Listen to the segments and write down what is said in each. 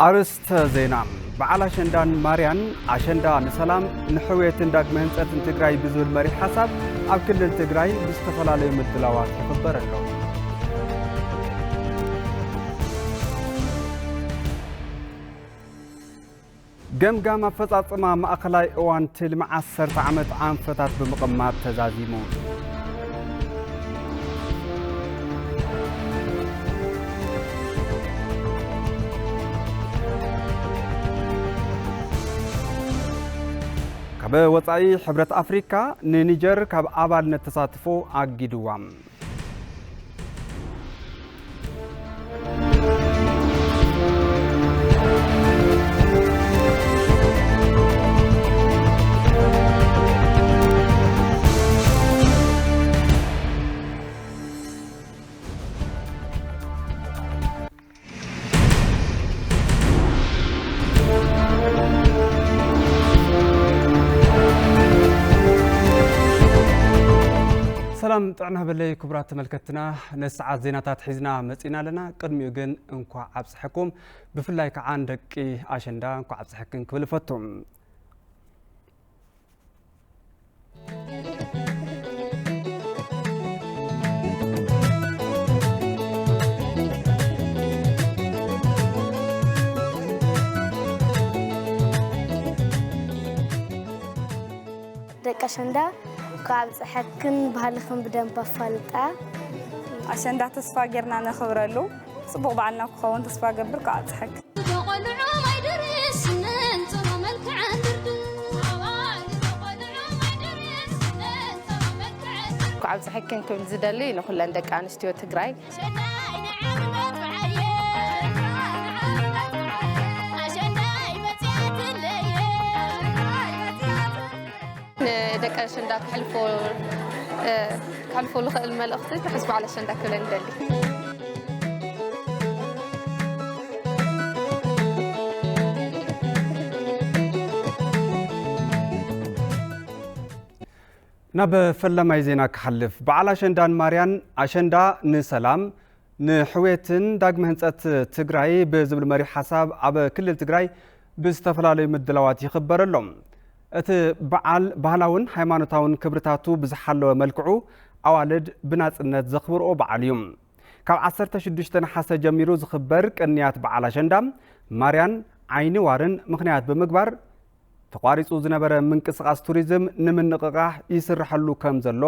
ኣርእስተ ዜና። በዓል ኣሸንዳን ማርያን፣ ኣሸንዳ ንሰላም ንሕውየትን ዳግመ ህንጸትን ትግራይ ብዝብል መሪሕ ሓሳብ ኣብ ክልል ትግራይ ብዝተፈላለዩ ምድላዋት ይኽበር ኣሎ። ገምጋም ኣፈጻጽማ ማእኸላይ እዋን ትልሚ ዓሰርተ ዓመት ኣንፈታት ብምቕማጥ ተዛዚሙ። ካብ ወጻኢ፣ ሕብረት ኣፍሪካ ንኒጀር ካብ ኣባልነት ተሳትፎ ኣጊድዋ። ሰላም ጥዕና በለይ ክቡራት ተመልከትና፣ ነሰዓት ዜናታት ሒዝና መጺና ኣለና። ቅድሚኡ ግን እንኳዕ ኣብጽሐኩም፣ ብፍላይ ከዓ ንደቂ ኣሸንዳ እንኳዕ ኣብጽሐክን ክብል እፈቱ። ደቂ ኣሸንዳ፣ እንኳዕ ኣብፀሐክን፣ ባህልኽን ብደንብ ኣፋልጣ። ኣሸንዳ ተስፋ ጌርና ነኽብረሉ። ጽቡቕ በዓልና ክኸውን ተስፋ ገብር። እንኳዕ ኣብፀሐክን። ተቖልዑ ማይ ድርስ፣ ነንጽሮ መልክዐን ድርድር። ተቖልዑ ማይ ድርስ፣ ነንጽሮ መልክዐን ድርድር። እንኳዕ ኣብፀሐክን ክብል ዝደሊ ንኹለን ደቂ ኣንስትዮ ትግራይ። ንደቂ ኣሸንዳ ክሕልፎ፣ እ፣ ክሕልፎ ልኽእል መልእኽቲ ትሕዝ በዓል ኣሸንዳ ክብለን ይደሊ። ናብ ፈላማይ ዜና ክሓልፍ፣ በዓል ኣሸንዳን ማርያን፣ ኣሸንዳ ንሰላም፣ ንሕውየትን ዳግመ ህንጸት ትግራይ ብዝብል መሪሕ ሓሳብ ኣብ ክልል ትግራይ ብዝተፈላለዩ ምድላዋት ይኽበር ኣሎ። እቲ በዓል ባህላውን ሃይማኖታውን ክብርታቱ ብዝሓለወ መልክዑ ኣዋልድ ብናጽነት ዘኽብርኦ በዓል እዩ። ካብ ዓሰርተ ሽዱሽተ ነሓሰ ጀሚሩ ዝኽበር ቅንያት በዓል ኣሸንዳ፣ ማርያን ዓይኒ ዋርን ምኽንያት ብምግባር፣ ተቋሪጹ ዝነበረ ምንቅስቓስ ቱሪዝም ንምንቕቓሕ ይስርሐሉ ከም ዘሎ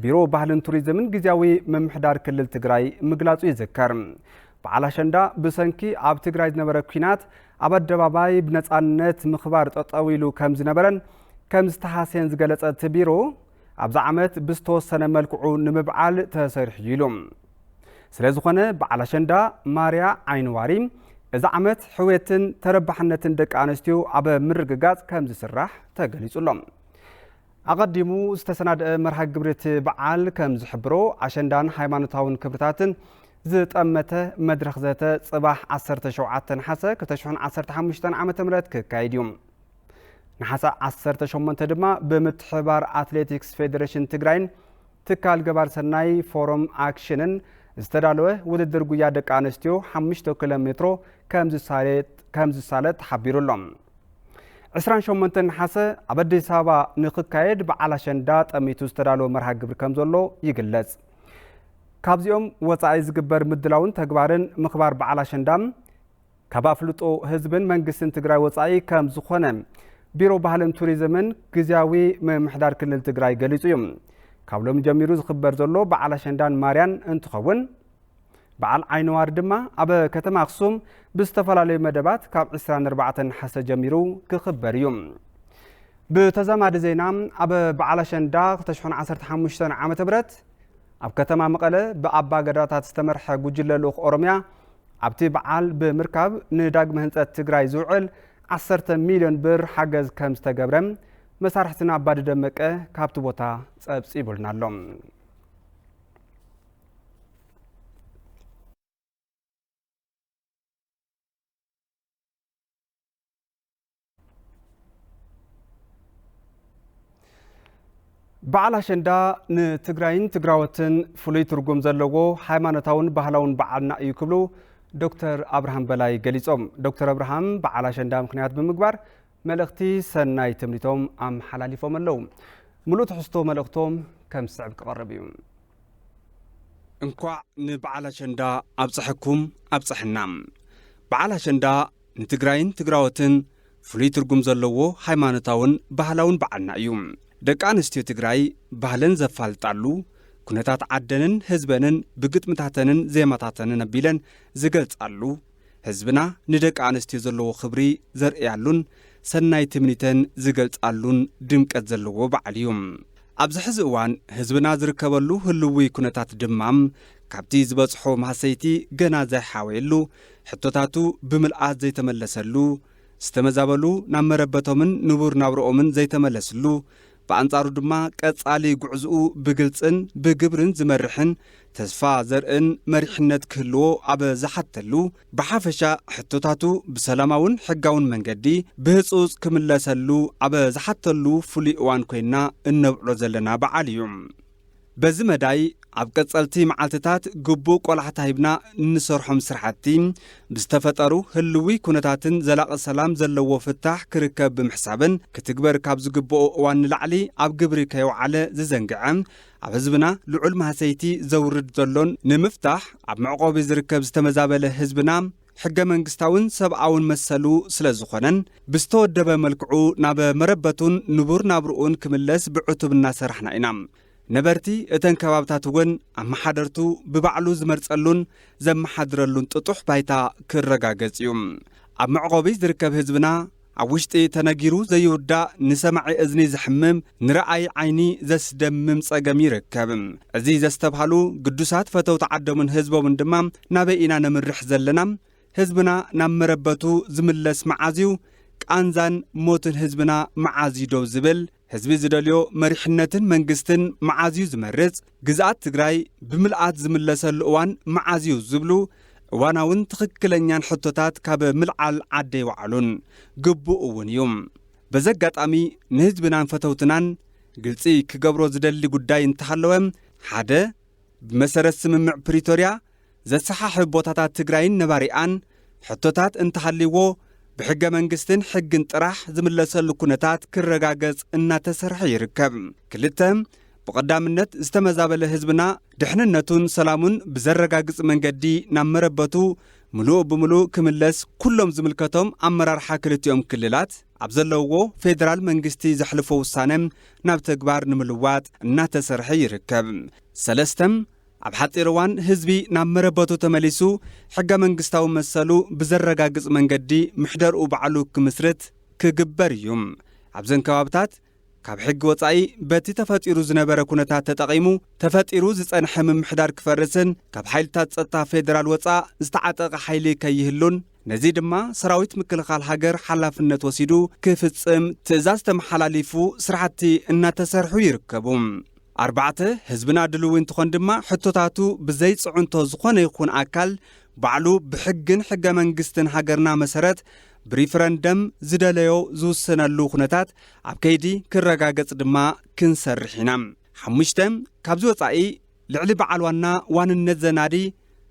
ቢሮ ባህልን ቱሪዝምን ግዝያዊ ምምሕዳር ክልል ትግራይ ምግላጹ ይዝከር። በዓል ኣሸንዳ ብሰንኪ ኣብ ትግራይ ዝነበረ ኲናት ኣብ ኣደባባይ ብነጻነት ምኽባር ጠጠው ኢሉ ከም ዝነበረን ከም ዝተሃስየን ዝገለጸ እቲ ቢሮ፣ ኣብዚ ዓመት ብዝተወሰነ መልክዑ ንምብዓል ተሰሪሑ እዩ ኢሉ። ስለ ዝኾነ በዓል ኣሸንዳ ማርያ ዓይንዋሪ እዚ ዓመት ሕውየትን ተረባሕነትን ደቂ ኣንስትዮ ኣብ ምርግጋጽ ከም ዝስራሕ ተገሊጹ ኣሎ። ኣቐዲሙ ዝተሰናደአ መርሃ ግብሪ እቲ በዓል ከም ዝሕብሮ፣ ኣሸንዳን ሃይማኖታውን ክብርታትን ዝጠመተ መድረኽ ዘተ ጽባሕ ዓሰርተ ሸውዓተ ነሓሰ ክልተ ሽሕን ዓሰርተ ሓሙሽተን ዓመተ ምህረት ክካየድ እዩ። ነሓሰ ዓሰርተ ሸሞንተ ድማ ብምትሕብባር ኣትሌቲክስ ፌዴሬሽን ትግራይን ትካል ገባር ሰናይ ፎረም ኣክሽንን ዝተዳለወ ውድድር ጉያ ደቂ ኣንስትዮ ሓሙሽተ ኪሎ ሜትሮ ከም ዝሳለጥ፣ ከም ዝሳለጥ ተሓቢሩ ኣሎ። ዕስራን ሸሞንተን ነሓሰ ኣብ ኣዲስ ኣበባ ንኽካየድ በዓል ኣሸንዳ ጠሚቱ ዝተዳለወ መርሃ ግብሪ ከም ዘሎ ይግለጽ። ካብዚኦም ወጻኢ ዝግበር ምድላውን ተግባርን ምኽባር በዓል ኣሸንዳ ካብ ኣፍልጦ ህዝብን መንግስትን ትግራይ ወጻኢ ከም ዝኾነ ቢሮ ባህልን ቱሪዝምን ግዝያዊ ምምሕዳር ክልል ትግራይ ገሊጹ እዩ። ካብ ሎሚ ጀሚሩ ዝኽበር ዘሎ በዓል ኣሸንዳን ማርያን እንትኸውን፣ በዓል ዓይንዋር ድማ ኣብ ከተማ ኣኽሱም ብዝተፈላለዩ መደባት ካብ ዕስራን ኣርባዕተን ነሓሰ ጀሚሩ ክኽበር እዩ። ብተዛማዲ ዜና፣ ኣብ በዓል ኣሸንዳ ክልተ ሽሕን ዓሰርተ ሓሙሽተን ዓመተ ምህረት ኣብ ከተማ መቐለ ብኣባ ገዳታት ዝተመርሐ ጉጅለ ልኡኽ ኦሮምያ ኣብቲ በዓል ብምርካብ ንዳግመ ህንጸት ትግራይ ዝውዕል ዓሰርተ ሚልዮን ብር ሓገዝ ከም ዝተገብረ መሳርሕትና ኣባዲ ደመቀ ካብቲ ቦታ ጸብጺቡልና ኣሎ። በዓል ኣሸንዳ ንትግራይን ትግራዎትን ፍሉይ ትርጉም ዘለዎ ሃይማኖታውን ባህላውን በዓልና እዩ ክብሉ ዶክተር ኣብርሃም በላይ ገሊጾም። ዶክተር ኣብርሃም በዓል ኣሸንዳ ምኽንያት ብምግባር መልእኽቲ ሰናይ ትምኒቶም ኣመሓላሊፎም ኣለዉ። ምሉእ ትሕዝቶ መልእኽቶም ከም ዝስዕብ ክቐርብ እዩ። እንኳዕ ንበዓል ኣሸንዳ ኣብፀሐኩም ኣብፀሐና። በዓል ኣሸንዳ ንትግራይን ትግራወትን ፍሉይ ትርጉም ዘለዎ ሃይማኖታውን ባህላውን በዓልና እዩ። ደቂ ኣንስትዮ ትግራይ ባህለን ዘፋልጣሉ፣ ኩነታት ዓደንን ህዝበንን ብግጥምታተንን ዜማታተንን ኣቢለን ዝገልጻሉ፣ ህዝብና ንደቂ ኣንስትዮ ዘለዎ ክብሪ ዘርእያሉን ሰናይ ትምኒተን ዝገልጻሉን ድምቀት ዘለዎ በዓል እዩ። ኣብዚ ሕዚ እዋን ህዝብና ዝርከበሉ ህልዊ ኩነታት ድማ ካብቲ ዝበጽሖ ማህሰይቲ ገና ዘይሓወየሉ፣ ሕቶታቱ ብምልኣት ዘይተመለሰሉ፣ ዝተመዛበሉ ናብ መረበቶምን ንቡር ናብርኦምን ዘይተመለስሉ፣ ብኣንጻሩ ድማ ቀጻሊ ጉዕዝኡ ብግልጽን ብግብርን ዝመርሕን ተስፋ ዘርእን መሪሕነት ክህልዎ ኣብ ዝሓተሉ፣ ብሓፈሻ ሕቶታቱ ብሰላማውን ሕጋውን መንገዲ ብህጹጽ ክምለሰሉ ኣብ ዝሓተሉ ፍሉይ እዋን ኮይና እነብዕሎ ዘለና በዓል እዩ። በዚ መዳይ ኣብ ቀጸልቲ መዓልትታት ግቡእ ቆላሕታ ሂብና እንሰርሖም ስራሕቲ ብዝተፈጠሩ ህልዊ ኩነታትን ዘላቒ ሰላም ዘለዎ ፍታሕ ክርከብ ብምሕሳብን ክትግበር ካብ ዝግብኦ እዋን ንላዕሊ ኣብ ግብሪ ከይወዓለ ዝዘንግዐ ኣብ ህዝብና ልዑል ማህሰይቲ ዘውርድ ዘሎን ንምፍታሕ ኣብ መዕቆቢ ዝርከብ ዝተመዛበለ ህዝብና ሕገ መንግስታውን ሰብኣውን መሰሉ ስለ ዝኾነን ብዝተወደበ መልክዑ ናብ መረበቱን ንቡር ናብርኡን ክምለስ ብዕቱብ እናሰራሕና ኢና። ነበርቲ እተን ከባብታት እውን ኣመሓደርቱ ብባዕሉ ዝመርጸሉን ዘመሓድረሉን ጥጡሕ ባይታ ክረጋገጽ እዩ። ኣብ መዕቆቢ ዝርከብ ህዝብና ኣብ ውሽጢ ተነጊሩ ዘይውዳእ ንሰማዒ እዝኒ ዘሕምም ንረኣይ ዓይኒ ዘስደምም ጸገም ይርከብ። እዚ ዘስተብሃሉ ግዱሳት ፈተውቲ ዓዶምን ህዝቦምን ድማ ናበይ ኢና ነምርሕ ዘለና? ህዝብና ናብ መረበቱ ዝምለስ መዓዝ እዩ? ቃንዛን ሞትን ህዝብና መዓዝ እዩ ደው ዝብል? ህዝቢ ዝደልዮ መሪሕነትን መንግስትን መዓዝ እዩ ዝመርጽ? ግዝኣት ትግራይ ብምልኣት ዝምለሰሉ እዋን መዓዝ እዩ ዝብሉ እዋናውን ትኽክለኛን ሕቶታት ካብ ምልዓል ዓዲ ኣይወዓሉን። ግቡእ እውን እዩ። በዚ ኣጋጣሚ ንህዝብናን ፈተውትናን ግልጺ ክገብሮ ዝደሊ ጉዳይ እንተሃለወ፣ ሓደ፣ ብመሰረት ስምምዕ ፕሪቶርያ ዘሰሓሕብ ቦታታት ትግራይን ነባሪኣን ሕቶታት እንተሃልይዎ ብሕገ መንግስትን ሕግን ጥራሕ ዝምለሰሉ ኩነታት ክረጋገጽ እናተሰርሐ ይርከብ። ክልተ፣ ብቐዳምነት ዝተመዛበለ ህዝብና ድሕንነቱን ሰላሙን ብዘረጋግጽ መንገዲ ናብ መረበቱ ምሉእ ብምሉእ ክምለስ ኩሎም ዝምልከቶም ኣመራርሓ ክልቲኦም ክልላት ኣብ ዘለውዎ ፌደራል መንግስቲ ዘሕልፎ ውሳነ ናብ ተግባር ንምልዋጥ እናተሰርሐ ይርከብ። ሰለስተ፣ ኣብ ሓጺር እዋን ህዝቢ ናብ መረበቱ ተመሊሱ ሕገ መንግስታዊ መሰሉ ብዘረጋግጽ መንገዲ ምሕደርኡ ባዕሉ ክምስርት ክግበር እዩ። ኣብዘን ከባብታት ካብ ሕጊ ወጻኢ በቲ ተፈጢሩ ዝነበረ ኩነታት ተጠቒሙ ተፈጢሩ ዝጸንሐ ምምሕዳር ክፈርስን ካብ ሓይልታት ጸጥታ ፌደራል ወጻእ ዝተዓጠቐ ሓይሊ ከይህሉን ነዚ ድማ ሰራዊት ምክልኻል ሃገር ሓላፍነት ወሲዱ ክፍጽም ትእዛዝ ተመሓላሊፉ ስራሕቲ እናተሰርሑ ይርከቡ። ኣርባዕተ፣ ህዝብና ድልዊ እንትኾን ድማ ሕቶታቱ ብዘይ ጽዕንቶ ዝኾነ ይኹን ኣካል ባዕሉ ብሕግን ሕገ መንግስትን ሃገርና መሰረት ብሪፈረንደም ዝደለዮ ዝውሰነሉ ኩነታት ኣብ ከይዲ ክረጋገጽ ድማ ክንሰርሕ ኢና። ሓሙሽተ፣ ካብዚ ወጻኢ ልዕሊ በዓል ዋና ዋንነት ዘናዲ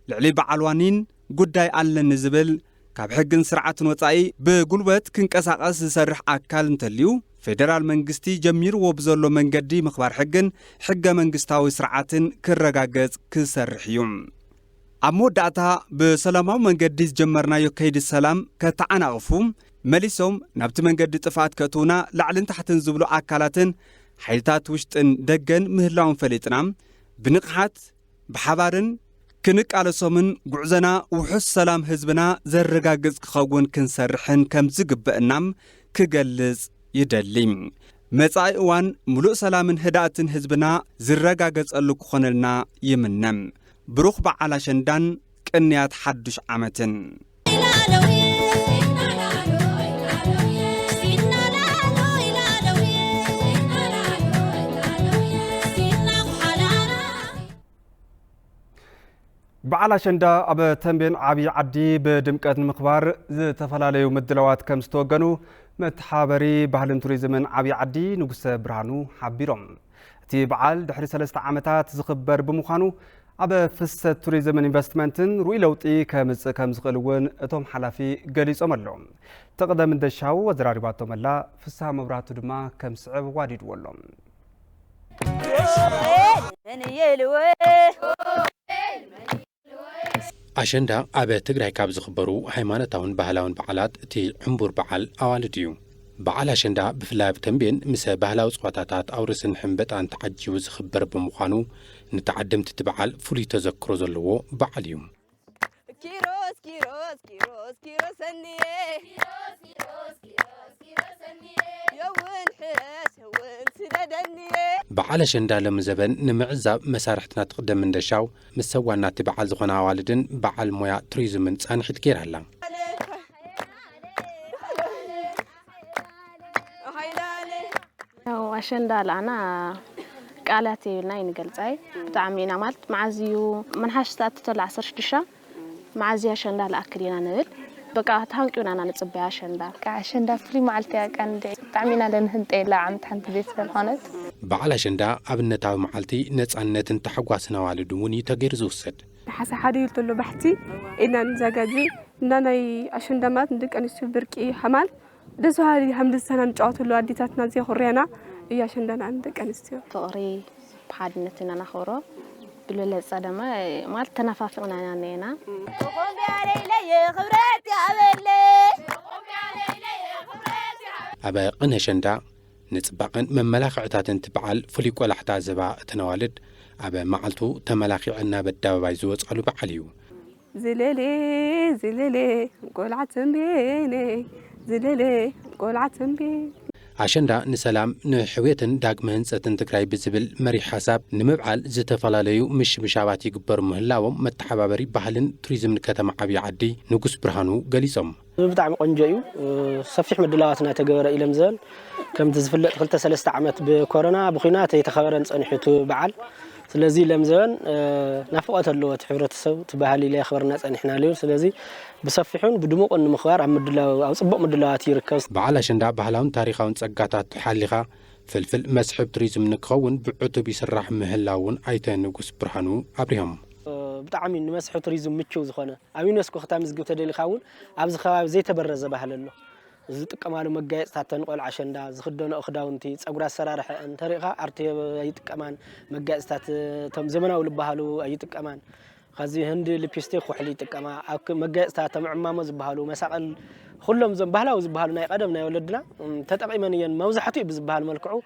ልዕሊ በዓል ዋኒን ጉዳይ ኣለኒ ዝብል ካብ ሕግን ስርዓትን ወጻኢ ብጉልበት ክንቀሳቐስ ዝሰርሕ ኣካል እንተልዩ ፌደራል መንግስቲ ጀሚርዎ ብዘሎ መንገዲ ምኽባር ሕግን ሕገ መንግስታዊ ስርዓትን ክረጋገጽ ክሰርሕ እዩ። ኣብ መወዳእታ ብሰላማዊ መንገዲ ዝጀመርናዮ ከይዲ ሰላም ከተዓናቕፉ መሊሶም ናብቲ መንገዲ ጥፍኣት ከእትውና ላዕልን ታሕትን ዝብሉ ኣካላትን ሓይልታት ውሽጥን ደገን ምህላዎም ፈሊጥና ብንቕሓት ብሓባርን ክንቃለሶምን ጉዕዞና ውሑስ ሰላም ህዝብና ዘረጋግጽ ክኸውን ክንሰርሕን ከም ዝግበእና ክገልጽ ይደሊ። መጻኢ እዋን ምሉእ ሰላምን ህድኣትን ህዝብና ዝረጋገጸሉ ክኾነልና ይምነ። ብሩኽ በዓል ኣሸንዳን ቅንያት ሓዱሽ ዓመትን። በዓል ኣሸንዳ ኣብ ተምቤን ዓብዪ ዓዲ ብድምቀት ንምኽባር ዝተፈላለዩ ምድላዋት ከም ዝተወገኑ መተሓባበሪ ባህልን ቱሪዝምን ዓብዪ ዓዲ ንጉሰ ብርሃኑ ሓቢሮም። እቲ በዓል ድሕሪ ሰለስተ ዓመታት ዝኽበር ብምዃኑ ኣብ ፍሰት ቱሪዝምን ኢንቨስትመንትን ርኡይ ለውጢ ከምጽእ ከም ዝኽእል እውን እቶም ሓላፊ ገሊጾም ኣለዉ። ተቐደም እንደሻው ኣዘራሪባቶም ኣላ፣ ፍስሃ መብራቱ ድማ ከም ስዕብ ዋዲድዎ ኣሎ። ኣሸንዳ ኣብ ትግራይ ካብ ዝኽበሩ ሃይማኖታውን ባህላውን በዓላት እቲ ዕምቡር በዓል ኣዋልድ እዩ። በዓል ኣሸንዳ ብፍላይ ኣብ ተንቤን ምስ ባህላዊ ፀዋታታት ኣውርስን ሕንበጣን ተዓጂቡ ዝኽበር ብምዃኑ ንተዓደምቲ እቲ በዓል ፍሉይ ተዘክሮ ዘለዎ በዓል እዩ። ኪሮስ ኪሮስ ኪሮስ ኪሮስ ሰኒየ የውን ሕረስ የውን ስደደኒየ። በዓል ኣሸንዳ ሎሚ ዘበን ንምዕዛብ መሳርሕትና ትቕደም እንደሻው ምስ ሰዋና እቲ በዓል ዝኾና ኣዋልድን በዓል ሞያ ቱሪዝምን ፃንሒት ገይራ ኣላ። ያው ኣሸንዳ ለኣና ቃላት የብልና ይንገልጻይ ብጣዕሚ ኢና ማለት መዓዝ እዩ መናሓሽ ተኣትተሉ ዓሰርተ ሽዱሽተ መዓዝ እዩ ኣሸንዳ ለኣክል ኢና ንብል በቃ ተሃንቂውና ኢና ንጽበያ ኣሸንዳ። ኣሸንዳ ፍሉይ መዓልቲ እያ ቀንዲ ብጣዕሚ ኢና ለንህንጠየላ ዓመት ሓንቲ ግዜ ስለዝኾነት። በዓል ኣሸንዳ ኣብነታዊ መዓልቲ ነጻነትን ታሕጓስን ኣዋልድ እውን እዩ ተገይሩ ዝውሰድ። ሓሳ ሓደ ይልተሎ ባሕቲ ኢና ንዘጋጂ እና ናይ ኣሸንዳ ማለት ንደቂ ኣንስትዮ ብርቂ ሓማል ደስ በሃሊ ሓምድ ዝሰና ንጫወተሉ ኣዴታትና ዘኹርያና እዩ ኣሸንዳና ንደቂ ኣንስትዮ። ፍቕሪ ብሓድነት ኢና ናኽብሮ ብልለጸ ደማ ማለት ተናፋፊቕና ኢና ነየና። ኣብ ቅነ ኣሸንዳ ንጽባቐን መመላኽዕታትን እቲ በዓል ፍሉይ ቆላሕታ ዘባ እተን ኣዋልድ ኣብ መዓልቱ ተመላኺዐን ናብ ኣደባባይ ዝወጻሉ በዓል እዩ። ዝለሌ ዝለሌ ቆልዓ ተንቤነይ ዝለሌ ቆልዓ ተንቤን። ኣሸንዳ ንሰላም ንሕውየትን ዳግመ ህንፀትን ትግራይ ብዝብል መሪሕ ሓሳብ ንምብዓል ዝተፈላለዩ ምሽምሻባት ይግበሩ ምህላዎም መተሓባበሪ ባህልን ቱሪዝምን ከተማ ዓብዪ ዓዲ ንጉስ ብርሃኑ ገሊፆም። ብጣዕሚ ቆንጆ እዩ። ሰፊሕ ምድላዋት እናተገበረ እዩ ለምዘበን። ከምቲ ዝፍለጥ ክልተ ሰለስተ ዓመት ብኮሮና ብኹናት ኣይተኸበረን ፀኒሑ እቲ በዓል። ስለዚ ለምዘበን ናፍቖት ኣለዎ እቲ ሕብረተሰብ እቲ ባህሊ ለየኽበርና ፀኒሕና ኣለዩ። ስለዚ ብሰፊሑን ብድሙቕን ንምኽባር ኣብ ምድላው ኣብ ፅቡቕ ምድላዋት ይርከብ። በዓል ኣሸንዳ ባህላውን ታሪኻውን ፀጋታት ሓሊኻ ፍልፍል መስሕብ ቱሪዝም ንክኸውን ብዕቱብ ይስራሕ ምህላውን ኣይተ ንጉስ ብርሃኑ ኣብሪሆም። ብጣዕሚ ንመስሕብ ቱሪዝም ምችው ዝኾነ ኣብ ዩኔስኮ ክታምዝግብ ተደሊኻ እውን ኣብዚ ከባቢ ዘይተበረዘ ባህሊ ኣሎ። ዝጥቀማሉ መጋየፅታት ተን ቆልዓ ኣሸንዳ ዝኽደንኦ ክዳውንቲ ፀጉሪ ኣሰራርሐአን እንተሪእኻ ኣርቲ ኣይጥቀማን። መጋየፅታት እቶም ዘመናዊ ዝበሃሉ ኣይጥቀማን። ከዚ ህንዲ ሊፕስቲክ ኩሕሊ ይጥቀማ ኣብ መጋየፅታት እቶም ዕማሞ ዝበሃሉ መሳቕል ኩሎም እዞም ባህላዊ ዝበሃሉ ናይ ቀደም ናይ ወለድና ተጠቒመን እየን መብዛሕትኡ ብዝበሃል መልክዑ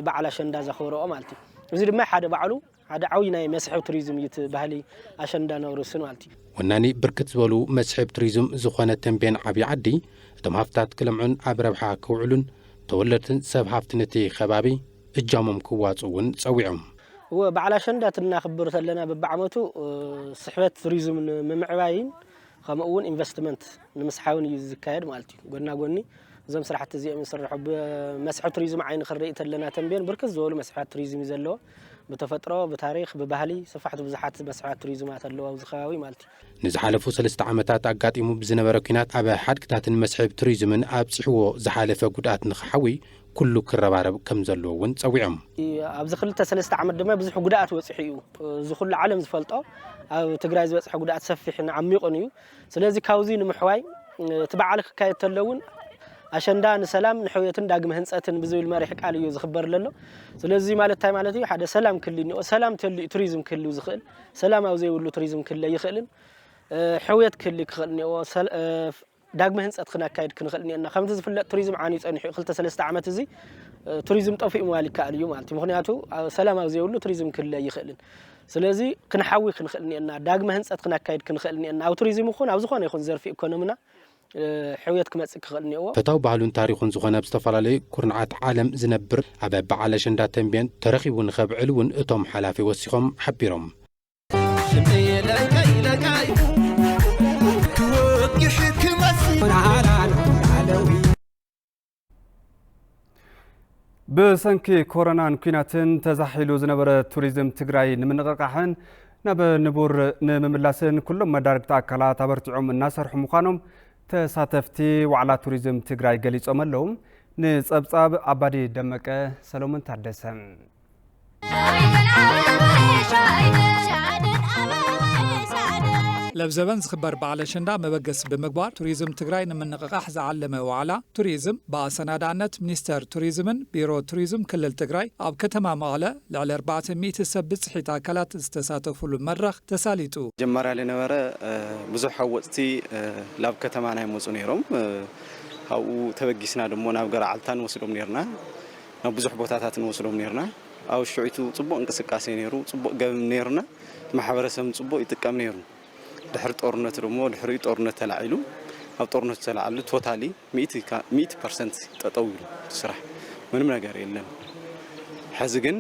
በዓል ኣሸንዳ ዘኽብረኦ ማለት እዩ። እዚ ድማ ሓደ ባዕሉ ሓደ ዓብዪ ናይ መስሕብ ቱሪዝም እዩ እቲ ባህሊ ኣሸንዳ ነውሪ ስን ማለት እዩ። ወናኒ ብርክት ዝበሉ መስሕብ ቱሪዝም ዝኾነ ተንቤን ዓብዪ ዓዲ እቶም ሃፍታት ክለምዑን ኣብ ረብሓ ክውዕሉን ተወለድትን ሰብ ሃፍትን እቲ ከባቢ እጃሞም ክዋፁ እውን ፀዊዖም። እወ በዓል ኣሸንዳ ትናኽብር ተለና በብዓመቱ ስሕበት ቱሪዝም ንምምዕባይን ከምኡ እውን ኢንቨስትመንት ንምስሓብን እዩ ዝካየድ ማለት እዩ። ጎና ጎኒ እዞም ስራሕቲ እዚኦም ይስርሑ። ብመስሕብ ቱሪዝም ዓይኒ ክንርኢ ተለና ተንቤን ብርክት ዝበሉ መስሕባት ቱሪዝም እዩ ዘለዎ። ብተፈጥሮ፣ ብታሪኽ፣ ብባህሊ ሰፋሕቲ ብዙሓት መስሕባት ቱሪዝማት ኣለዉ ኣብዚ ከባቢ ማለት እዩ። ንዝሓለፉ ሰለስተ ዓመታት ኣጋጢሙ ብዝነበረ ኲናት ኣብ ሓድግታትን መስሕብ ቱሪዝምን ኣብፂሕዎ ዝሓለፈ ጉድኣት ንኽሓዊ ኩሉ ክረባረብ ከም ዘለዎ እውን ፀዊዖም። ኣብዚ ክልተ ሰለስተ ዓመት ድማ ብዙሕ ጉድኣት በፂሑ እዩ። እዚ ኩሉ ዓለም ዝፈልጦ ኣብ ትግራይ ዝበፅሐ ጉድኣት ሰፊሕን ዓሚቑን እዩ። ስለዚ ካብዚ ንምሕዋይ እቲ በዓል ክካየድ ተሎ እውን ኣሸንዳ ንሰላም ንሕውየትን ዳግመ ህንፀትን ብዝብል መሪሕ ቃል እዩ ዝኽበር ዘሎ። ስለዚ ማለት እንታይ ማለት እዩ? ሓደ ሰላም ክህሉ እኒኦ። ሰላም ተልዩ ቱሪዝም ክህልው ዝኽእል ሰላም ኣብ ዘይብሉ ቱሪዝም ክህለ ይኽእልን ሕውየት ክህሊ ክኽእል እኒኦ። ዳግመ ህንፀት ክነካይድ ክንኽእል እኒኦና። ከምቲ ዝፍለጥ ቱሪዝም ዓንዩ ፀኒሑ እዩ። ክልተ ሰለስተ ዓመት እዚ ቱሪዝም ጠፊኡ ምባል ይከኣል እዩ ማለት እዩ። ምኽንያቱ ሰላም ኣብ ዘይብሉ ቱሪዝም ክህለ ኣይኽእልን። ስለዚ ክንሓዊ ክንኽእል እኒኦና። ዳግመ ህንፀት ክነካይድ ክንኽእል እኒኦና። ኣብ ቱሪዝም ይኹን ኣብ ዝኾነ ይኹን ዘርፊ ኢኮኖምና ሕውየት ክመፅእ ክኽእል እኒኦዎ። ፈታው ባህሉን ታሪኹን ዝኾነ ኣብ ዝተፈላለዩ ኩርንዓት ዓለም ዝነብር ኣብ በዓል ኣሸንዳ ተንቤን ተረኺቡ ንኸብዕል እውን እቶም ሓላፊ ወሲኾም ሓቢሮም። ብሰንኪ ኮሮናን ኲናትን ተዛሒሉ ዝነበረ ቱሪዝም ትግራይ ንምንቕቓሕን ናብ ንቡር ንምምላስን ኩሎም መዳርግቲ ኣካላት ኣበርቲዖም እናሰርሑ ምዃኖም ተሳተፍቲ ዋዕላ ቱሪዝም ትግራይ ገሊፆም ኣለዉ። ንፀብፃብ ኣባዲ ደመቀ ሰሎሞን ታደሰ። ለብዘበን ዝኽበር በዓል ኣሸንዳ መበገሲ ብምግባር ቱሪዝም ትግራይ ንምንቕቓሕ ዝዓለመ ዋዕላ ቱሪዝም ብኣሰናዳእነት ሚኒስተር ቱሪዝምን ቢሮ ቱሪዝም ክልል ትግራይ ኣብ ከተማ መቐለ ልዕሊ ኣርባዕተ ሚእቲ ሰብ ብፅሒት ኣካላት ዝተሳተፉሉ መድረኽ ተሳሊጡ። መጀመሪያ ለነበረ ብዙሕ ሃወፅቲ ላብ ከተማ ናይ መፁ ነይሮም። ካብኡ ተበጊስና ደሞ ናብ ገርዓልታ ንወስዶም ነርና፣ ናብ ብዙሕ ቦታታት ንወስዶም ነርና። ኣብ ሽዑቱ ፅቡቕ እንቅስቃሴ ነይሩ፣ ፅቡቕ ገቢ ነይሩና። ማሕበረሰብ ፅቡቕ ይጥቀም ነይሩ። ድሕሪ ጦርነት ደሞ ድሕሪኡ ጦርነት ተላዒሉ፣ ኣብ ጦርነት ተላዓሉ ቶታሊ ሚእቲ ፐርሰንት ጠጠው ኢሉ ስራሕ፣ ምንም ነገር የለን። ሕዚ ግን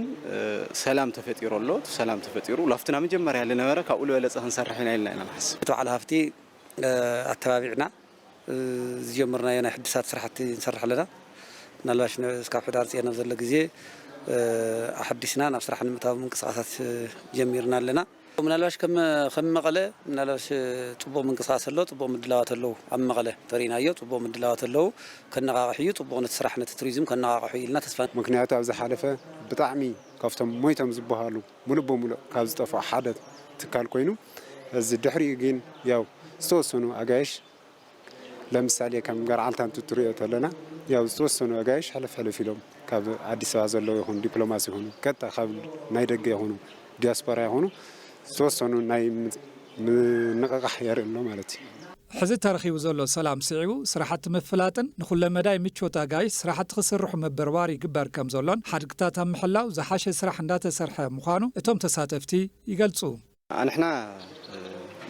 ሰላም ተፈጢሩ ኣሎ። ሰላም ተፈጢሩ ላፍትና መጀመርያ ለነበረ ካብኡ ልበለፀ ክንሰርሕ ኢና ኢልና ኢና ንሓስብ። እቲ በዓል ሃፍቲ ኣተባቢዕና ዝጀመርናዮ ናይ ሕድሳት ስራሕቲ ንሰርሕ ኣለና። ምናልባሽ እስካብ ሕዳር ፅኤና ዘሎ ግዜ ኣሐዲስና ናብ ስራሕ ንምእታው ምንቅስቃሳት ጀሚርና ኣለና። ምናልባሽ ከም መቐለ ምናልባሽ ፅቡቅ ምንቅስቃስ ኣሎ፣ ፅቡቅ ምድላዋት ኣለዉ። ኣብ መቐለ ተሪእናዮ ፅቡቅ ምድላዋት ኣለዉ። ከነቃቅሕ እዩ ፅቡቅ ነቲ ስራሕ ነቲ ቱሪዝም ከነቃቅሑ ኢልና ተስፋ። ምክንያቱ ኣብ ዝሓለፈ ብጣዕሚ ካብቶም ሞይቶም ዝበሃሉ ሙሉእ ብሙሉእ ካብ ዝጠፍኡ ሓደ ትካል ኮይኑ፣ እዚ ድሕሪኡ ግን ያው ዝተወሰኑ ኣጋይሽ ለምሳሌ ከም ገርዓልታ እንትትሪኦ ተለና ያው ዝተወሰኑ ኣጋይሽ ሕልፍ ሕልፍ ኢሎም ካብ ኣዲስ ኣበባ ዘለዉ ይኹን ዲፕሎማሲ ይኹን ቀጥታ ካብ ናይ ደገ ይኹኑ ዲያስፖራ ይኹኑ ዝተወሰኑ ናይ ምንቕቓሕ የርኢ ኣሎ ማለት እዩ። ሕዚ ተረኺቡ ዘሎ ሰላም ስዒቡ ስራሕቲ ምፍላጥን ንኹለመዳይ ምቾት ኣጋይሽ ስራሕቲ ክስርሑ ምብርባር ይግበር ከም ዘሎን ሓድግታት ኣብ ምሕላው ዝሓሸ ስራሕ እንዳተሰርሐ ምዃኑ እቶም ተሳተፍቲ ይገልፁ። ኣንሕና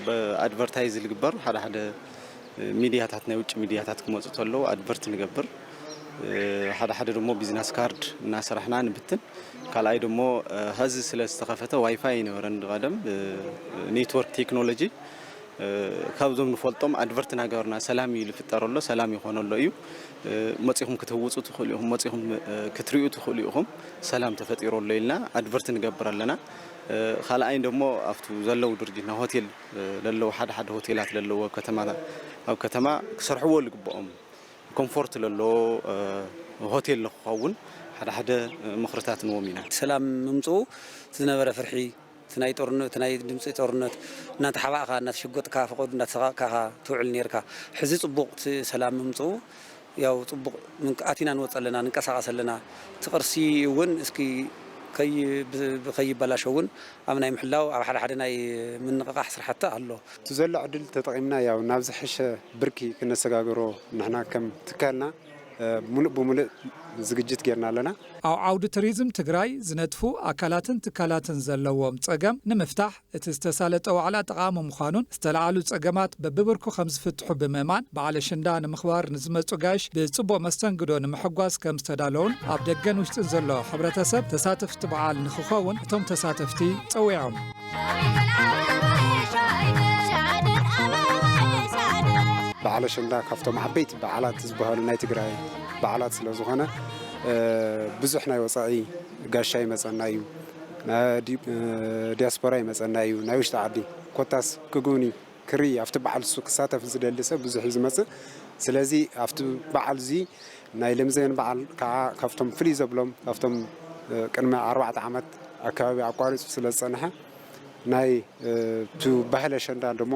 ብኣድቨርታይዝ ዝግበር ሓደ ሓደ ሚድያታት ናይ ውጭ ሚድያታት ክመፁ ተለዉ ኣድቨርት ንገብር። ሓደ ሓደ ደሞ ቢዝነስ ካርድ እናሰራሕና ንብትን። ካልኣይ ደሞ ሀዚ ስለ ዝተኸፈተ ዋይፋይ ይነበረን ቀደም ኔትወርክ ቴክኖሎጂ ካብዞም ንፈልጦም ኣድቨርት ናገበርና ሰላም እዩ ዝፍጠረሎ ሰላም ይኾነሎ እዩ። መፂኹም ክትህውፁ ትኽእሉ ኢኹም፣ መፂኹም ክትሪኡ ትኽእሉ ኢኹም፣ ሰላም ተፈጢሩ ኣሎ ኢልና ኣድቨርት ንገብር ኣለና። ካልኣይን ደሞ ኣብቱ ዘለዉ ድርጅት ናይ ሆቴል ለለዉ ሓደ ሓደ ሆቴላት ለለዉ ኣብ ከተማ ኣብ ከተማ ክሰርሕዎ ዝግብኦም ኮምፎርት ለሎ ሆቴል ንክኸውን ሓደ ሓደ ምኽርታት ንዎም ኢና። ሰላም ምምፅኡ ዝነበረ ፍርሒ እቲ ናይ ጦርነት እቲ ናይ ድምፂ ጦርነት እናተሓባእካ እናተሸጎጥካ ፈቐዱ እናተሰቃቕካ ትውዕል ነርካ። ሕዚ ፅቡቕ እቲ ሰላም ምምፅኡ ያው ፅቡቕ ኣቲና ንወፅ ኣለና ንንቀሳቐስ ኣለና። እቲ ቅርሲ እውን እስኪ ከይበላሸ እውን ኣብ ናይ ምሕላው ኣብ ሓደ ሓደ ናይ ምንቕቓሕ ስራሕቲ ኣሎ። እቲ ዘሎ ዕድል ተጠቒምና ያው ናብ ዝሐሸ ብርኪ ክነሰጋግሮ ንሕና ከም ትካልና ሙሉእ ብሙሉእ ዝግጅት ጌርና ኣለና። ኣብ ዓውዲ ቱሪዝም ትግራይ ዝነጥፉ ኣካላትን ትካላትን ዘለዎም ፀገም ንምፍታሕ እቲ ዝተሳለጠ ዋዕላ ጠቓሚ ምዃኑን ዝተለዓሉ ፀገማት በብብርኩ ከም ዝፍትሑ ብምእማን በዓል ኣሸንዳ ንምኽባር ንዝመፁ ጋይሽ ብፅቡቕ መስተንግዶ ንምሕጓስ ከም ዝተዳለውን ኣብ ደገን ውሽጥን ዘሎ ሕብረተሰብ ተሳተፍቲ በዓል ንክኸውን እቶም ተሳተፍቲ ፀዊዖም። በዓል ኣሸንዳ ካብቶም ዓበይቲ በዓላት ዝበሃሉ ናይ ትግራይ በዓላት ስለ ዝኾነ ብዙሕ ናይ ወፃኢ ጋሻ ይመፀና እዩ፣ ዲያስፖራ ይመፀና እዩ፣ ናይ ውሽጢ ዓዲ ኮታስ ክጉብኒ ክርኢ ኣብቲ በዓል እሱ ክሳተፍ ዝደሊ ሰብ ብዙሕ እዩ ዝመፅእ። ስለዚ ኣብቲ በዓል እዚ ናይ ለምዘን በዓል ከዓ ካብቶም ፍልይ ዘብሎም ካብቶም ቅድሚ ኣርባዕተ ዓመት ኣካባቢ ኣቋሪፁ ስለ ዝፀንሐ ናይ እቲ ባህሊ ኣሸንዳ ደሞ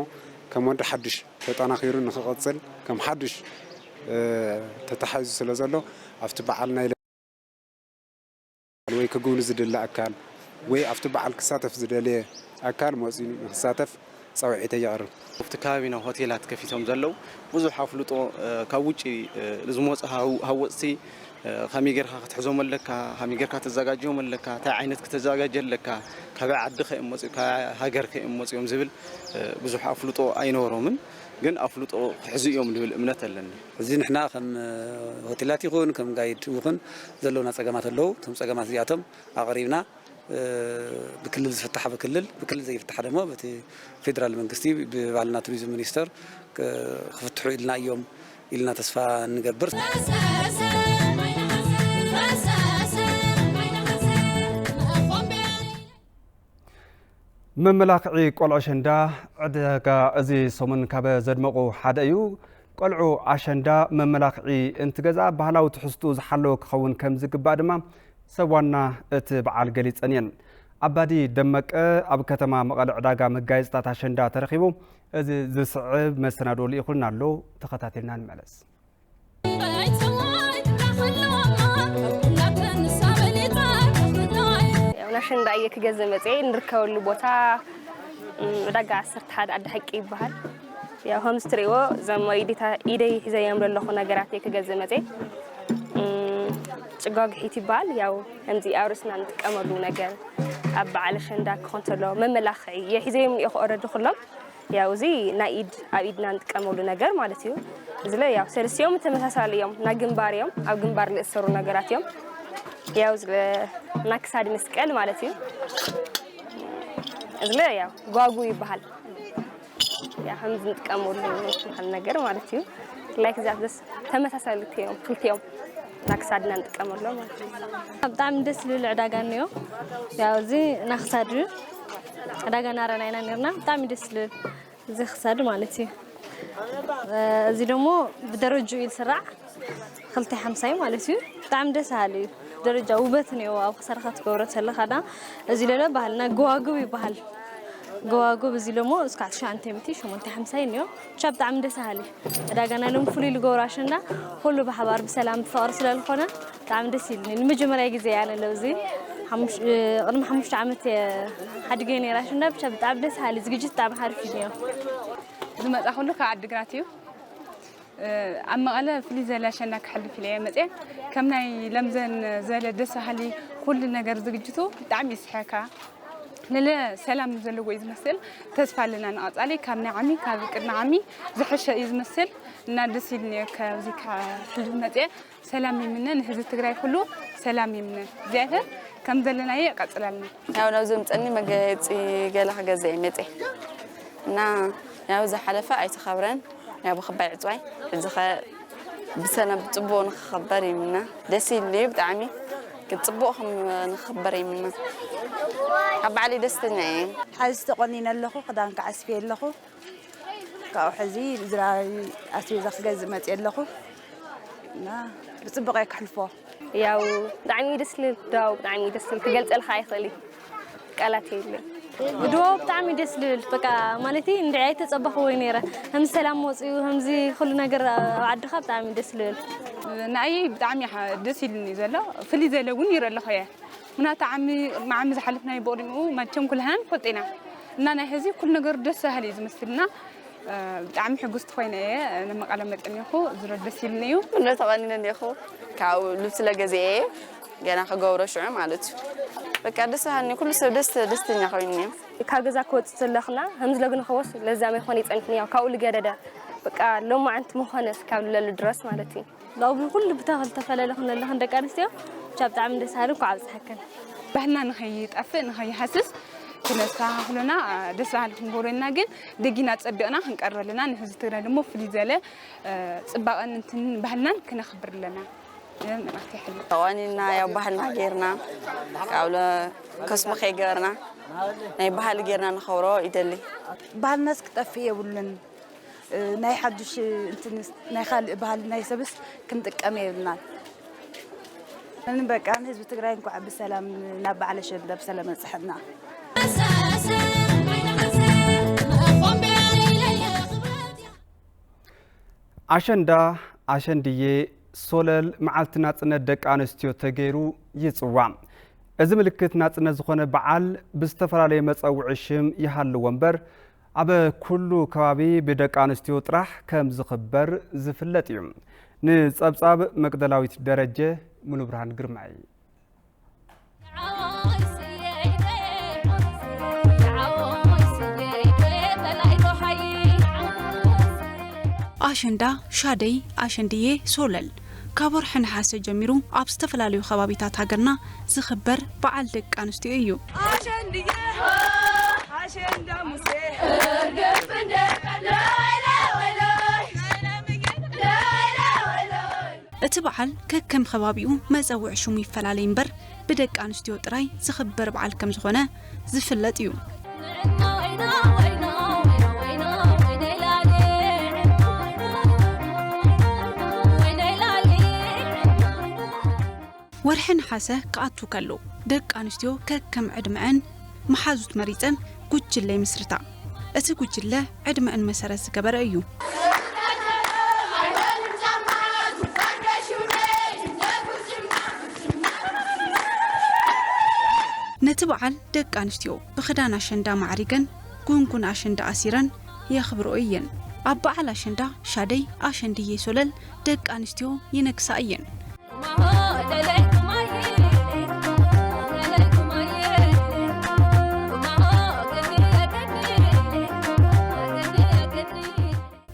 ከም ወዲ ሓዱሽ ተጠናኺሩ ንክቐፅል ከም ሓዱሽ ተተሓዙ ስለ ዘሎ ኣብቲ በዓል ናይ ወይ ክጉብኒ ዝደሊ ኣካል ወይ ኣብቲ በዓል ክሳተፍ ዝደለየ ኣካል መፂኡ ንክሳተፍ ፃውዒተይ የቕርብ። ኣብቲ ከባቢና ሆቴላት ከፊቶም ዘለዉ ብዙሕ ኣፍልጦ ካብ ውጭ ዝመፁ ሃወፅቲ ከመይ ጌርካ ክትሕዞም ኣለካ፣ ከመይ ጌርካ ተዘጋጅዮም ኣለካ፣ እንታይ ዓይነት ክተዘጋጀ ኣለካ፣ ካበይ ዓዲ ከዮም መፅኡ፣ ካበይ ሃገር ከዮም መፅኦም ዝብል ብዙሕ ኣፍልጦ ኣይነበሮምን። ግን ኣፍልጦ ክሕዙ እዮም ዝብል እምነት ኣለኒ። እዚ ንሕና ከም ሆቴላት ይኹን ከም ጋይድ ይኹን ዘለውና ፀገማት ኣለዉ። እቶም ፀገማት እዚኣቶም ኣቕሪብና ብክልል ዝፍታሕ ብክልል ብክልል ዘይፍታሕ ደሞ በቲ ፌደራል መንግስቲ ብባህልና ቱሪዝም ሚኒስተር ክፍትሑ ኢልና እዮም ኢልና ተስፋ እንገብር። መመላኽዒ ቆልዑ ኣሸንዳ ዕዳጋ እዚ ሰሙን ካብ ዘድመቑ ሓደ እዩ። ቆልዑ ኣሸንዳ መመላኽዒ እንትገዝኣ ባህላዊ ትሕዝትኡ ዝሓለወ ክኸውን ከም ዝግባእ ድማ ሰብ ዋና እቲ በዓል ገሊጸን እየን። ኣባዲ ደመቀ ኣብ ከተማ መቐለ ዕዳጋ መጋየፅታት ኣሸንዳ ተረኺቡ። እዚ ዝስዕብ መሰናዶ ልኢኹልና ኣሎ፣ ተኸታቲልና ንመለስ። ያው ናሸንዳ እየ ክገዝእ መፅየ። እንርከበሉ ቦታ እም፣ ዕዳጋ ዓሰርተ ሓደ ዓዲ ሓቂ ይበሃል። ያው ከምዚ ትሪእዎ እዞም ኢደታ- ኢደይ ሒዘዮም ዘለኹ ነገራት እየ ክገዝእ መፅየ። እም፣ ጭጓጉሒት ይበሃል። ያው ከምዚ ኣብ ርእስና ንጥቀመሉ ነገር ኣብ በዓል ኣሸንዳ ክኾን ተሎ መመላኽዒ እየ ሒዘዮም እኒኦ ክወረዱ ኩሎም። ያው እዚ ናይ ኢድ ኣብ ኢድና ንጥቀመሉ ነገር ማለት እዩ። እዚ ለ ያው ሰለስቲኦም ተመሳሳሊ እዮም። ናይ ግንባር እዮም፣ ኣብ ግንባር ዝእሰሩ ነገራት እዮም። ያው እዚ ለ ናይ ክሳድ መስቀል ማለት እዩ። እዚ ለ ያው ጓጉ ይበሃል። ያ ከምዚ ንጥቀመሉ ዝበሃል ነገር ማለት እዩ። ላይክ ዛት በስ ተመሳሳሊ እዮም ክልቲኦም ናይ ክሳድና ንጥቀመሎም ማለት እዩ። ብጣዕሚ ደስ ዝብል ዕዳጋ እኒኦ። ያው እዚ ናይ ክሳድ እዩ። ዕዳጋ እናረኣና ኢና ነርና። ብጣዕሚ ደስ ዝብል እዚ ክሳድ ማለት እዩ። እዚ ደሞ ብደረጅኡ እዩ ዝስራዕ። ክልተ ሓምሳይ ማለት እዩ። ብጣዕሚ ደስ በሃሊ እዩ። ደረጃ ውበት እኒኦ ኣብ ክሳድካ ትገብሮ ተለካ ዳ እዚ ለለ ባህልና ገዋግብ ይበሃል። ገዋግብ እዚ ለሞ እስካዕ ትሽዓንተ ሚእቲ ሸሞንተ ሓምሳይ እኒኦ። ብቻ ብጣዕሚ ደስ በሃሊ ዕዳጋ ናይ ሎም ፍሉይ ልገብሮ ኣሸንዳ ኩሉ ብሓባር ብሰላም ብፍቕሪ ስለ ዝኾነ ብጣዕሚ ደስ ኢልኒ። ንመጀመርያ ግዜ እያ ነለው እዚ ሓሙሽ- ቅድሚ ሓሙሽተ ዓመት እየ ሓዲገ ነይራ ኣሸንዳ። ብቻ ብጣዕሚ ደስ በሃሊ ዝግጅት ብጣዕሚ ሓሪፍ እዩ እኒኦ። ዝመፃ ኩሉ ካብ ዓዲግራት እዩ። ኣብ መቐለ ፍልይ ዘለ ኣሸንዳ ክሓልፍ ኢለ እየ መፅየ። ከም ናይ ለምዘን ዘለ ደስ በሃሊ ኩሉ ነገር ዝግጅቱ ብጣዕሚ ይስሕካ። ለለ ሰላም ዘለዎ እዩ ዝመስል። ተስፋ ኣለና ንቐፃሊ ካብ ናይ ዓሚ ካብ ቅድሚ ዓሚ ዝሐሸ እዩ ዝመስል እና ደስ ኢልኒ እየ ካብዚ ክሕልፍ መፅየ። ሰላም ይምነ ንህዝቢ ትግራይ ኩሉ ሰላም ይምነ እግዚኣብሔር ከም ዘለናዮ የቐፅላልና። ያው ናብዚ ምፀኒ መጋየፂ ገለ ክገዝእ እየ መፅየ እና ያው ዝሓለፈ ኣይተኸብረን ያው ብክባይ ዕፅዋይ ሕዚ ኸ ብሰላም ብፅቡቅ ንክኸበር ይምነ ደስ ኢሉ እዩ ብጣዕሚ ግን ፅቡቅ ከም ንክኸበር ይምነ ኣብ ባዕለይ ደስተኛ እየ። ሓዚ ተቆኒነ ኣለኹ ክዳን ከዓ ኣስፍየ ኣለኹ ካብኡ ሕዚ ዝራይ ኣስቤዛ ክገዝእ መፅየ ኣለኹ እና ብፅቡቅ እየ ከሕልፎ። ያው ብጣዕሚ እዩ ደስ ልብል ድባቡ ብጣዕሚ እዩ ደስ ልብል ክገልፀልካ ኣይኽእል እዩ ቃላት የብለይ። ድባቡ ብጣዕሚ እዩ ደስ ልብል በቃ ማለተይ እንድዒ ኣይተፀበኽዎይ ነይረ ከምዚ ሰላም መፅኡ ከምዚ ኩሉ ነገር ኣብ ዓድኻ ብጣዕሚ እዩ ደስ ልብል። ንኣየይ ብጣዕሚ ደስ ኢሉኒ ዘሎ ፍልይ ዘለ እውን ይርኢ ኣለኹ እየ ምክንያቱ ዓሚ ቅድሚ ዓሚ ዝሓለፍናዮ ብቕድሚኡ መቸም ኩልህና ንፈልጦ ኢና እና ናይ ሕዚ ኩሉ ነገር ደስ በሃሊ እዩ ዝመስልና ብጣዕሚ ሕጉስቲ ኮይነ እየ ንመቐለ መፀ እኒኹ ዝሮ ደስ ኢሉኒ እዩ። እንዶ ተቐኒነ እኒኹ ካብኡ ልብሲ ለገዚአ እየ ገና ክገብሮ ሽዑ ማለት እዩ በቃ ደስ በሃልኒ ኩሉ ሰብ ደስ ደስተኛ ኮይኑ እኒኦ። ካብ ገዛ ክወፅእ ተለኽና ከምዚ ለግንኸወስ ለዛመ ይኾነ ይፀንሕኒ ያው ካብኡ ልገደደ በቃ ሎማዓንቲ ምኾነስ ካብ ልለሉ ድረስ ማለት እዩ። ሎሚ ኩሉ ብተኽሊ ተፈለለ ክንለለኽን ደቂ ኣንስትዮ ብቻ ብጣዕሚ ደስ በሃሊ እንኳዕ ኣብፀሐክን። ባህልና ንኸይጠፍእ ንኸይሃስስ ክነስተኻኽሉና ደስ በሃሊ ክንገብሮ ኢና ግን ደጊና ፀቢቕና ክንቀርብ ኣለና ንህዝቢ ትግራይ ድማ ፍልይ ዝበለ ፅባቐን እንትን ባህልናን ክነኽብር ኣለና። መልእኽቲ ይሕልፍ። ተቋኒና ያው ባህልና ጌርና ካብ ከስሙ ከይገበርና ናይ ባህሊ ጌርና ንኸብሮ ይደሊ። ባህልናስ ክጠፍእ የብሉን። ናይ ሓዱሽ እንትን ናይ ካልእ ባህሊ ናይ ሰብስ ክንጥቀም የብልናን። ምን በቃ ንህዝቢ ትግራይ እንኳዕ ብሰላም ናብ በዓል ኣሸንዳ ብሰላም ኣብፀሐና። ኣሸንዳ፣ ኣሸንድዬ፣ ሶለል መዓልቲ ናፅነት ደቂ ኣንስትዮ ተገይሩ ይፅዋዕ። እዚ ምልክት ናፅነት ዝኾነ በዓል ብዝተፈላለየ መፀውዒ ሽም ይሃልዎ እምበር ኣብ ኩሉ ከባቢ ብደቂ ኣንስትዮ ጥራሕ ከም ዝኽበር ዝፍለጥ እዩ። ንፀብፃብ መቅደላዊት ደረጀ፣ ሙሉብርሃን ግርማይ። ኣሸንዳ፣ ሻደይ፣ ኣሸንድዬ፣ ሶለል ካብ ወርሒ ነሓሰ ጀሚሩ ኣብ ዝተፈላለዩ ከባቢታት ሃገርና ዝኽበር በዓል ደቂ ኣንስትዮ እዩ። እቲ በዓል ከከም ከባቢኡ መፀውዒ ሽሙ ይፈላለይ እምበር ብደቂ ኣንስትዮ ጥራይ ዝኽበር በዓል ከም ዝኾነ ዝፍለጥ እዩ። ወርሒ ሕንሓሰ ክኣቱ ከሎ፣ ደቂ ኣንስትዮ ከከም ዕድመአን መሓዙት መሪጸን ጉጅለ ይምስርታ። እቲ ጉጅለ ዕድመአን መሰረት ዝገበረ እዩ። ነቲ በዓል ደቂ ኣንስትዮ ብኽዳን ኣሸንዳ ማዕሪገን፣ ጉንጉን ኣሸንዳ ኣሲረን የኽብርኦ እየን። ኣብ በዓል ኣሸንዳ ሻደይ ኣሸንድዬ ሶለል ደቂ ኣንስትዮ ይነግሳ እየን።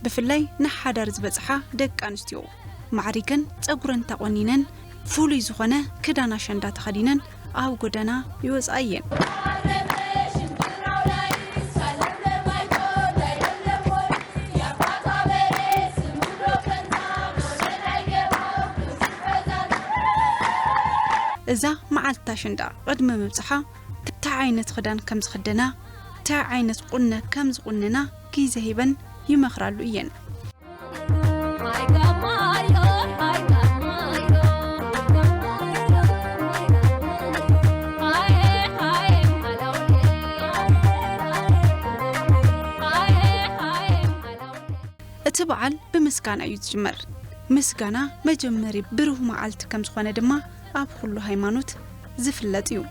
ብፍላይ ንሓዳር ዝበጽሓ ደቂ ኣንስትዮ ማዕሪገን፣ ጸጉረን ተቖኒነን፣ ፍሉይ ዝኾነ ክዳን ኣሸንዳ ተኸዲነን ኣብ ጎደና ይወጻ እየን። እዛ መዓልቲ ኣሸንዳ ቅድሚ ምብጽሓ እንታይ ዓይነት ክዳን ከም ዝኽደና፣ እንታይ ዓይነት ቁነ ከም ዝቑነና ግዜ ሂበን ይመኽራሉ እየን። እቲ በዓል ብምስጋና እዩ ዝጅመር። ምስጋና መጀመሪ ብሩህ መዓልቲ ከም ዝኾነ ድማ ኣብ ኩሉ ሃይማኖት ዝፍለጥ እዩ።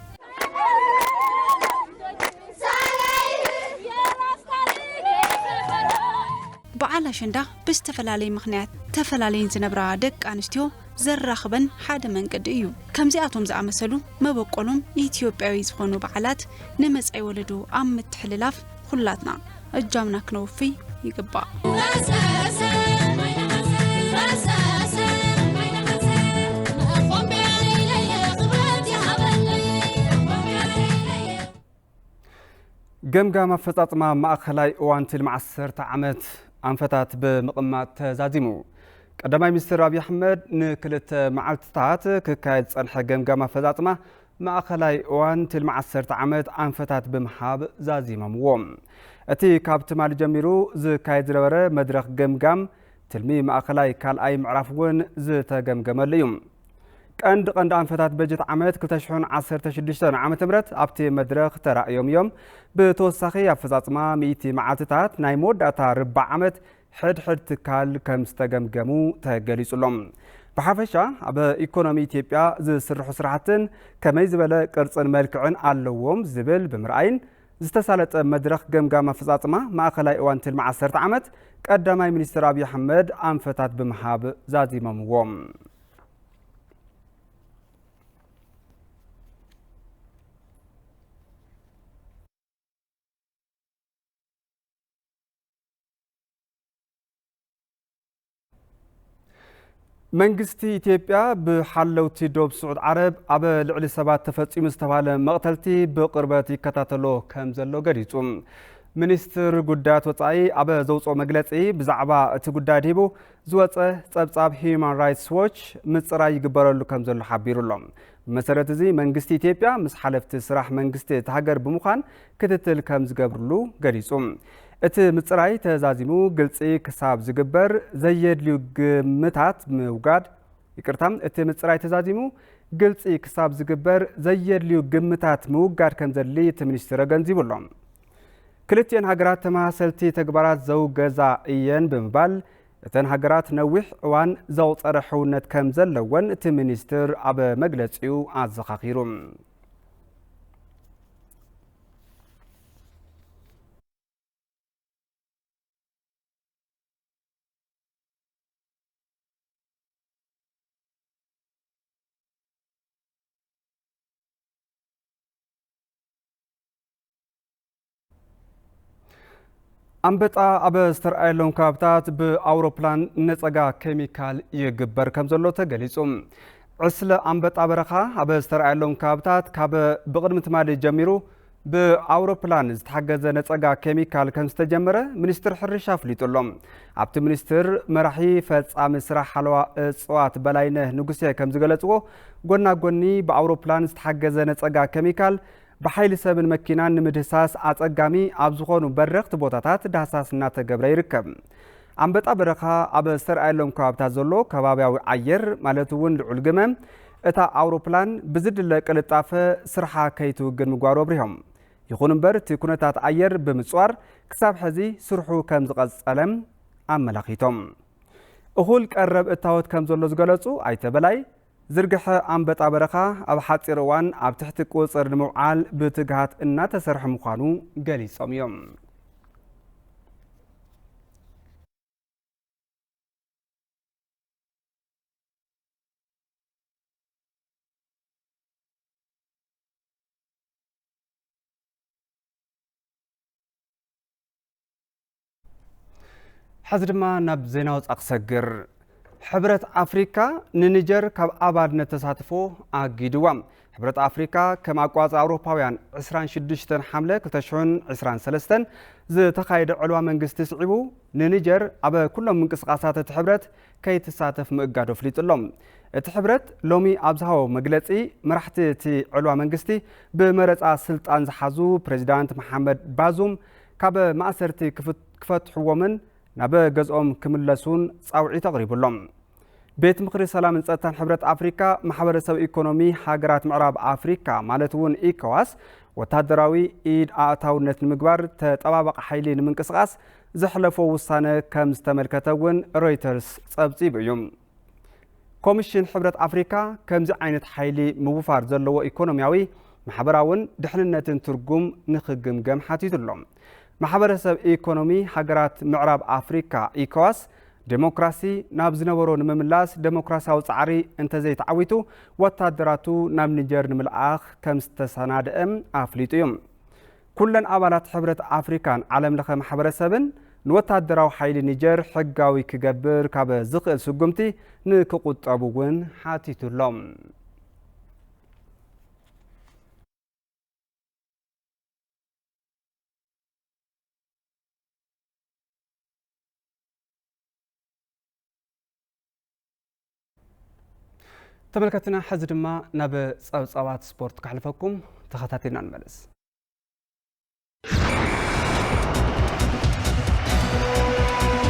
በዓል ኣሸንዳ ብዝተፈላለየ ምኽንያት ተፈላለየን ዝነብራ ደቂ ኣንስትዮ ዘራኽበን ሓደ መንገዲ እዩ። ከምዚኣቶም ዝኣመሰሉ መበቆሎም ኢትዮጵያዊ ዝኾኑ በዓላት ንመጻኢ ወለዶ ኣብ ምትሕልላፍ ኩላትና እጃምና ክነውፊ ይግባእ። ገምጋም ኣፈጻጽማ ማእኸላይ እዋን ትልሚ ዓሰርተ ዓመት ኣንፈታት ብምቕማጥ ተዛዚሙ። ቀዳማይ ሚኒስትር ኣብይ ኣሕመድ ንክልተ መዓልትታት ክካየድ ዝጸንሐ ገምጋም ኣፈጻጽማ ማእኸላይ እዋን ትልሚ ዓሰርተ ዓመት ኣንፈታት ብምሃብ ዛዚሞምዎ። እቲ ካብ ትማሊ ጀሚሩ ዝካየድ ዝነበረ መድረኽ ገምጋም ትልሚ ማእኸላይ ካልኣይ ምዕራፍ እውን ዝተገምገመሉ እዩ። ቀንዲ ቀንዲ ኣንፈታት በጀት ዓመት ክልተ ሽሕን ዓሰርተ ሽዱሽተን ዓመተ ምህረት ኣብቲ መድረኽ ተራእዮም እዮም። ብተወሳኺ ኣፈጻጽማ ሚእቲ መዓልትታት ናይ መወዳእታ ርባዕ ዓመት ሕድሕድ ትካል ከም ዝተገምገሙ ተገሊጹ ኣሎ። ብሓፈሻ ኣብ ኢኮኖሚ ኢትዮጵያ ዝስርሑ ስራሕትን ከመይ ዝበለ ቅርጽን መልክዕን ኣለዎም ዝብል ብምርኣይን ዝተሳለጠ መድረኽ ገምጋም ኣፈጻጽማ ማእኸላይ እዋን ትልሚ ዓሰርተ ዓመት ቀዳማይ ሚኒስትር ኣብይ ኣሕመድ ኣንፈታት ብምሃብ ዛዚሞምዎም። መንግስቲ ኢትዮጵያ ብሓለውቲ ዶብ ስዑድ ዓረብ ኣብ ልዕሊ ሰባት ተፈጺሙ ዝተባህለ መቕተልቲ ብቕርበት ይከታተሎ ከም ዘሎ ገሊጹ። ሚኒስትር ጉዳያት ወጻኢ ኣብ ዘውጽኦ መግለጺ ብዛዕባ እቲ ጉዳይ ድሂቡ ዝወጸ ጸብጻብ ሂዩማን ራይትስ ዎች ምጽራይ ይግበረሉ ከም ዘሎ ሓቢሩ ኣሎ። ብመሰረት እዚ መንግስቲ ኢትዮጵያ ምስ ሓለፍቲ ስራሕ መንግስቲ እቲ ሃገር ብምዃን ክትትል ከም ዝገብርሉ ገሊጹ። እቲ ምጽራይ ተዛዚሙ ግልጺ ክሳብ ዝግበር ዘየድልዩ ግምታት ምውጋድ፣ ይቅርታ፣ እቲ ምጽራይ ተዛዚሙ ግልጺ ክሳብ ዝግበር ዘየድልዩ ግምታት ምውጋድ ከም ዘድሊ እቲ ሚኒስትር ኣገንዚቡ ኣሎ። ክልቲኤን ሃገራት ተመሳሰልቲ ተግባራት ዘውገዛ እየን ብምባል እተን ሃገራት ነዊሕ እዋን ዘቑጸረ ሕውነት ከም ዘለወን እቲ ሚኒስትር ኣብ መግለጺኡ ኣዘኻኺሩ። ኣንበጣ ኣብ ዝተርኣየሎም ከባብታት ብኣውሮፕላን ነጸጋ ኬሚካል ይግበር ከም ዘሎ ተገሊጹ። ዕስለ ኣንበጣ በረኻ ኣብ ዝተርኣየሎም ከባብታት ካብ ብቕድሚ ትማሊ ጀሚሩ ብኣውሮፕላን ዝተሓገዘ ነጸጋ ኬሚካል ከም ዝተጀመረ ሚኒስትር ሕርሻ ኣፍሊጡ ኣሎ። ኣብቲ ሚኒስትር መራሒ ፈጻሚ ስራሕ ሓለዋ እጽዋት በላይነህ ንጉሴ ከም ዝገለጽዎ፣ ጎና ጎኒ ብኣውሮፕላን ዝተሓገዘ ነጸጋ ኬሚካል ብሓይሊ ሰብን መኪናን ንምህሳስ ኣጸጋሚ ኣብ ዝኾኑ በረኽቲ ቦታታት ዳህሳስ እናተገብረ ይርከብ። ኣንበጣ በረኻ ኣብ ዝተርኣየሎም ከባብታት ዘሎ ከባብያዊ ኣየር፣ ማለት እውን ልዑል ግመ፣ እታ ኣውሮፕላን ብዝድለ ቅልጣፈ ስርሓ ከይትውግን ምግባሩ ኣብሪሆም። ይኹን እምበር እቲ ኩነታት ኣየር ብምጽዋር ክሳብ ሕዚ ስርሑ ከም ዝቐጸለ ኣመላኺቶም። እኹል ቀረብ እታወት ከም ዘሎ ዝገለጹ ኣይተ በላይ፣ ዝርግሐ ኣንበጣ በረኻ ኣብ ሓጺር እዋን ኣብ ትሕቲ ቁጽር ንምውዓል ብትግሃት እናተሰርሐ ምዃኑ ገሊጾም እዮም። ሕዚ ድማ ናብ ዜና ወጻኢ ክሰግር። ሕብረት ኣፍሪካ ንኒጀር ካብ ኣባልነት ተሳትፎ ኣጊድዋ። ሕብረት ኣፍሪካ ከም ኣቋጻ ኣውሮፓውያን ዕስራን ሽዱሽተን ሓምለ ክልተ ሽሕን ዕስራን ሰለስተን ዝተኻየደ ዕልዋ መንግስቲ ስዒቡ ንኒጀር ኣብ ኩሎም ምንቅስቃሳት እቲ ሕብረት ከይትሳተፍ ምእጋዱ ኣፍሊጡ ኣሎ። እቲ ሕብረት ሎሚ ኣብ ዝሃቦ መግለጺ፣ መራሕቲ እቲ ዕልዋ መንግስቲ ብመረጻ ስልጣን ዝሓዙ ፕሬዚዳንት መሓመድ ባዙም ካብ ማእሰርቲ ክፍት-፣ ክፈትሕዎምን ናብ ገዝኦም ክምለሱን ጻውዒት ኣቕሪቡ ኣሎ። ቤት ምኽሪ ሰላምን ጸጥታን ሕብረት ኣፍሪካ፣ ማሕበረሰብ ኢኮኖሚ ሃገራት ምዕራብ ኣፍሪካ ማለት እውን ኢኮዋስ፣ ወታደራዊ ኢድ ኣእታውነት ንምግባር ተጠባባቂ ሓይሊ ንምንቅስቓስ ዘሕለፎ ውሳነ ከም ዝተመልከተ እውን ሮይተርስ ጸብጺቡ እዩ። ኮሚሽን ሕብረት ኣፍሪካ ከምዚ ዓይነት ሓይሊ ምውፋር ዘለዎ ኢኮኖሚያዊ፣ ማሕበራውን ድሕንነትን ትርጉም ንክግምገም ሓቲቱ ኣሎ። ማሕበረሰብ ኢኮኖሚ ሃገራት ምዕራብ ኣፍሪካ ኢኮዋስ ዴሞክራሲ ናብ ዝነበሮ ንምምላስ ዴሞክራሲያዊ ጻዕሪ እንተዘይተዓዊቱ ወታደራቱ ናብ ኒጀር ንምልኣኽ ከም ዝተሰናደአ ኣፍሊጡ እዩ። ኩለን ኣባላት ሕብረት ኣፍሪካን ዓለም ለኸ ማሕበረሰብን ንወታደራዊ ሓይሊ ኒጀር ሕጋዊ ክገብር ካብ ዝኽእል ስጉምቲ ንክቑጠቡ እውን ሓቲቱ ኣሎ። ተመልከትና፣ ሕዚ ድማ ናብ ጸብጻባት ስፖርት ከሕልፈኩም፣ ተኸታቲልና ንመለስ።